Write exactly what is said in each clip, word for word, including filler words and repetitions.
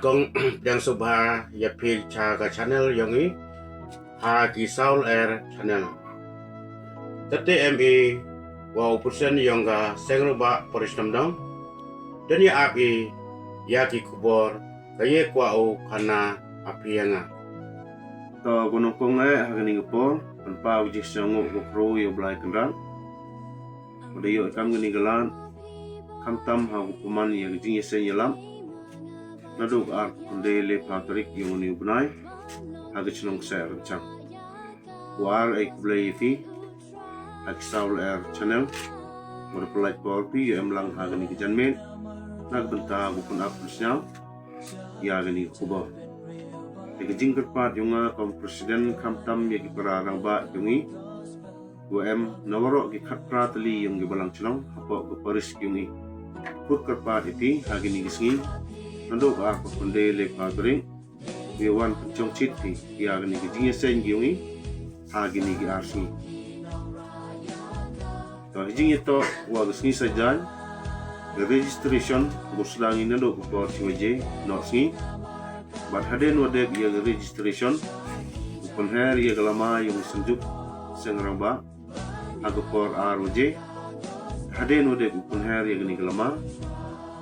Kong pdiang sngewbha ïa phi sha ka channel yong i ha ki Saul Air Channel. Te te em i wa u pyrsen yong ka seng ruba Parish Namdong. Don ïa ap i ïa ki khubor ka ye kwah u khana ha phi ïa nga. To ko nongkong eh ha kani ka por, pynpaw jingsngewnguh ko kro ïa u Blai Kynrad. Ko da ïoh i kam kani ka lad, khamtam ha u pynman ïa ka jingïaseng ïalap naduh ka arphew khyndai le pha tarik yong uni u bnai ha ka chnong Kseh Rynchang. Ko ar ei khublei ïa phi ha ki Saul Air Channel. Ko da pynlait por phi ïoh em lang ha kani ka janmiet na ka bynta ko pynap pynsngew ïa kani ka khubor. Te ka jingkyrpad yong nga kum president khamtam ïa ki para rangbah yong i wa em na waroh ki khatphra tylli yong ki balang chnong hapoh ka parish yong i. Kut kyrpad ïa phi ha kini ki sngi naduh ka arphew khyndai le pha tarik, ïa wan pynchongchit phi ïa kini ki jingïaseng yong i ha kini ki ar sngi. To ha jingïatoh wa ka sngi Saitjaiñ, ka registration ko sdang i naduh ka por shi baje noh sngi. Bad hadien wa dep ïa ka registration, u pynher ïa ka lama yong i Synjuk Seng Rangbah ha ka por ar baje. Hadien wa dep u pynher ïa kani ka lama,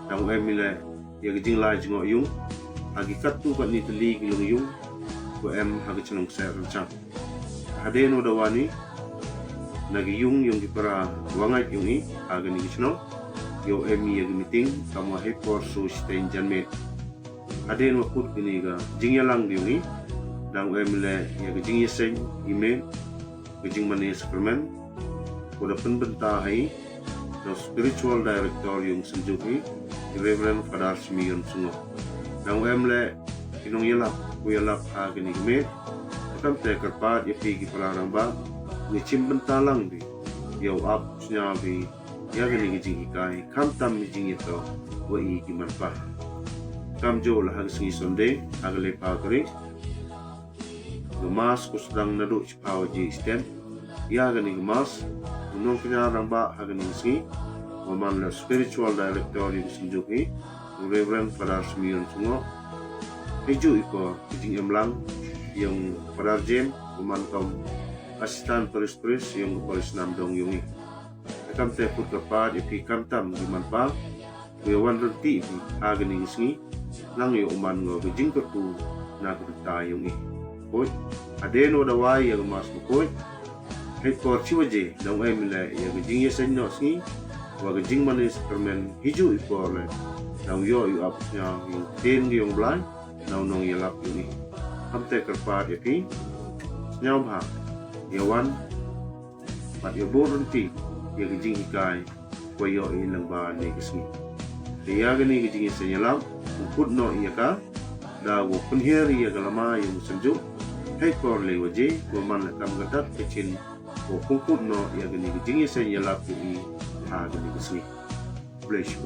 dang em i leh ïa ka jinglai jngoh yung ha ki katto katne tylli ki long yung wa em ha ka chnong Kseh Rynchang. Hadien wa da wan i na ki yung yong ki para wa ngait yong i ha kani ka chnong, ïoh em i ïa ka meeting kam wa hei por shu shiteng janmiet. Hadien wa kut kani ka jingïalang yong i, dang em i leh ïa ka jingïaseng i miet, ka jingmane sakramen, ko da pynbynta ha i da u spiritual director yong Synjuk i, i Reverend Father Simeon Sungo. Dang em leh ki nongïalap ko ïalap ha kani ka miet. Te kam te kyrpad ïa phi ki para rangbah, ngi shim bynta lang phi ïa u ap u sngew phi ïa kani ka jinghikai khamtam i jingïatoh wa i ki manpa. Kam jooh la ha ka sngi Sunday ha ka le pha tarik, ka mass ko sdang naduh shi pha baje step. Ïa kani ka mass, u nongkñia rangbah ha kani ka sngi wa man la spiritual director yong Synjuk i, u Reverend Father Simeon Sungo. Hei juh i por ka jingem lang yong Father James wa man kum assistant parish priest yong ka parish Namdong yong i. Te kam te kut kyrpad ïa phi khamtam ki manpa, ko ïa wan ryntih phi ha kani ka sngi, nang ïoh u man ngo ka jingkyrkhu na ka bynta yong i. Khuid, hadien wa da wai ïa ka mass bakhuid, hei por shi baje dang em i leh ïa ka jingïaseng noh sngi wa ka jingmane sakramen. Hi juh i por leh dang ïoh ïa u ap u sngew yong ka ktien ka yong u Blai na u nongïalap yong i. Kam te kyrpad ïa phi, sngewbha ïa wan bad ïa bud ryntih ïa ka jinghikai wa ïoh i lyngba ne ka sngi. Te ïa kani ka jingïaseng ïalap u kut noh ïa ka da u pynher ïa ka lama yong Synjuk hei por le baje, ko man la kam ka dak ka chin ko pynkhut noh ïa kani ka jingïaseng ïalap yong i ha kani ka sngi. Bless you.